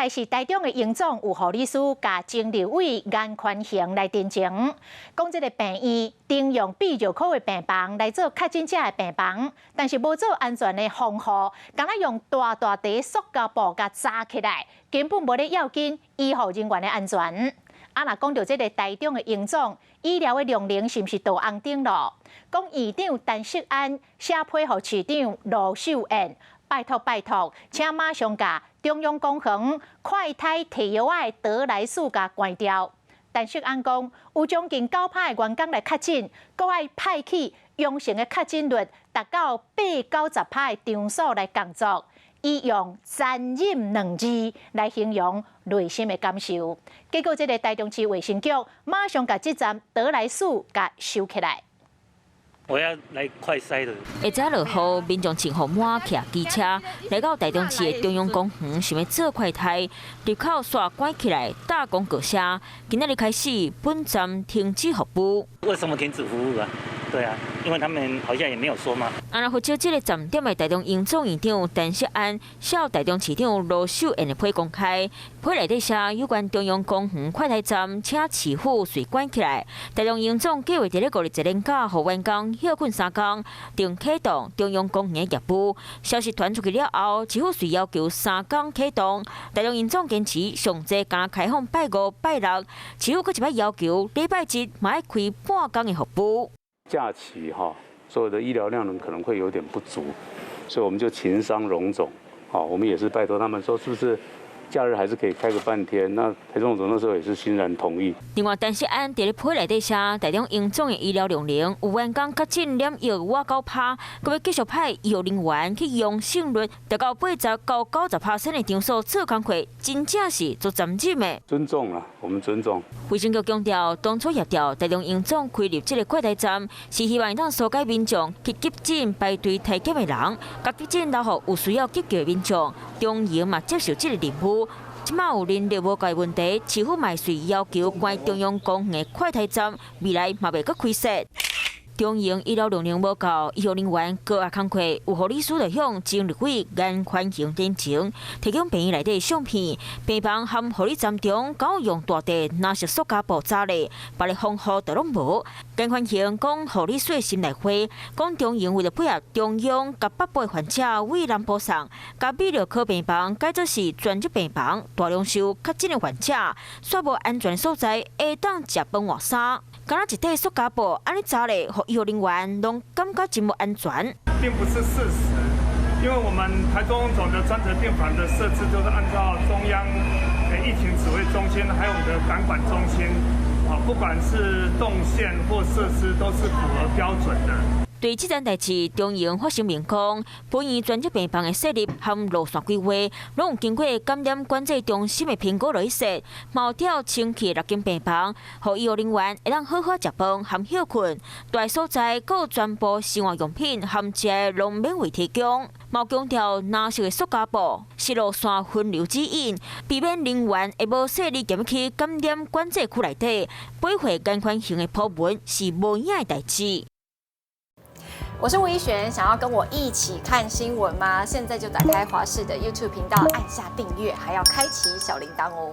來是台中的榮總有護理師共前立委顏寬恆來陳情，講這个病院徵用泌尿科的病房來做確診者的病房，但是無做安全的防護，敢若用大大塊塑膠布共紮起來，根本無咧要緊醫護人員的安全。啊，若講著這个台中的榮總醫療的量能是毋是倒紅燈囉？講院長陳世安寫批予市長盧秀燕，拜託拜託，請馬上共中央公園快篩提藥仔的得來速共關掉。陳世安講，有將近9%的員工來確診，閣愛派去陽性的確診率達到八九十趴的場所來工作。伊用殘忍兩字來形容內心的感受。結果，這个台中市衛生局馬上共這站得來速共收起來。我要來快篩的。下早落雨，民眾穿雨帽，騎機車來到台中市的中央公園，想欲做快篩，入口煞關起來，大廣告聲。今仔日開始，本站停止服務。為什麼停止服務啊？對啊，因為他們好像也沒有說嘛。啊，若負責這个站點的台中榮總院長陳世安，寫予台中市長盧秀燕的批公開，批內底寫有關中央公園快篩站，請市府隨關起來。台中榮總計劃佇咧5日一連假，予員工歇睏3工，並啟動中央公園的業務。消息傳出去了後，市府隨要求3工啟動。台中榮總堅持上濟敢開放拜五、拜六，市府閣一擺要求禮拜日嘛愛開半工的服務。假期哈，所有的醫療量能可能會有點不足，所以我們就情商榮總，好，我們也是拜託他們說，是不是假日還是可以開個半天？那台中榮總那時候也是欣然同意。另外，陳世安佇咧批內底寫，台中榮總的醫療量能有員工確診染疫倚9趴，閣欲繼續派醫護人員去陽性率達到80到90%的場所做工課，真正是足殘忍的。尊重啊，我們尊重。衛生局強調，當初協調台中榮總開立這个快篩站，是希望會當疏解民眾去急診排隊篩檢的人，共急診留予有需要急救的民眾。中榮嘛接受這个任務。這擺有人力無夠問題，市府嘛隨要求關中央公園的快篩站，未來嘛袂閣開設。中榮醫療量能無夠，醫護人員高壓工課，有護理師就向前立委顏寬恆陳情，提供病院內底相片，病房和護理站中，敢有用大塊藍色塑膠布紮咧，別的防護都攏無。顏寬恆講護理師的心內話，講中榮為著配合中央共北部的患者往南部送，共泌尿科病房改做是專責病房，大量收確診的患者，煞無安全所在，會當食飯換衫。敢若一塊塑膠布按呢紮咧，予醫護人員攏感覺真無安全。並不是事實，因為我們台中榮總的專責病房的設置，就是按照中央疫情指揮中心，還有我們的感管中心，啊，不管是動線或設施，都是符合標準的。對這件代誌，中榮發聲明講，本院專責病房的設立和路線規劃，攏有經過感染管制中心的評估來設，嘛有調清氣六間病房，予醫護人員會當好好食飯和歇睏。蹛所在閣有全部生活用品和食的攏免費提供。嘛強調藍色的塑膠布是路線分流指引，避免人員會無細膩入去感染管制區內底，駁回顏寬恆的鋪文是無影的代誌。我是吳怡璇，想要跟我一起看新聞嗎？現在就打開華視的 YouTube 頻道，按下訂閱，還要開啟小鈴鐺哦。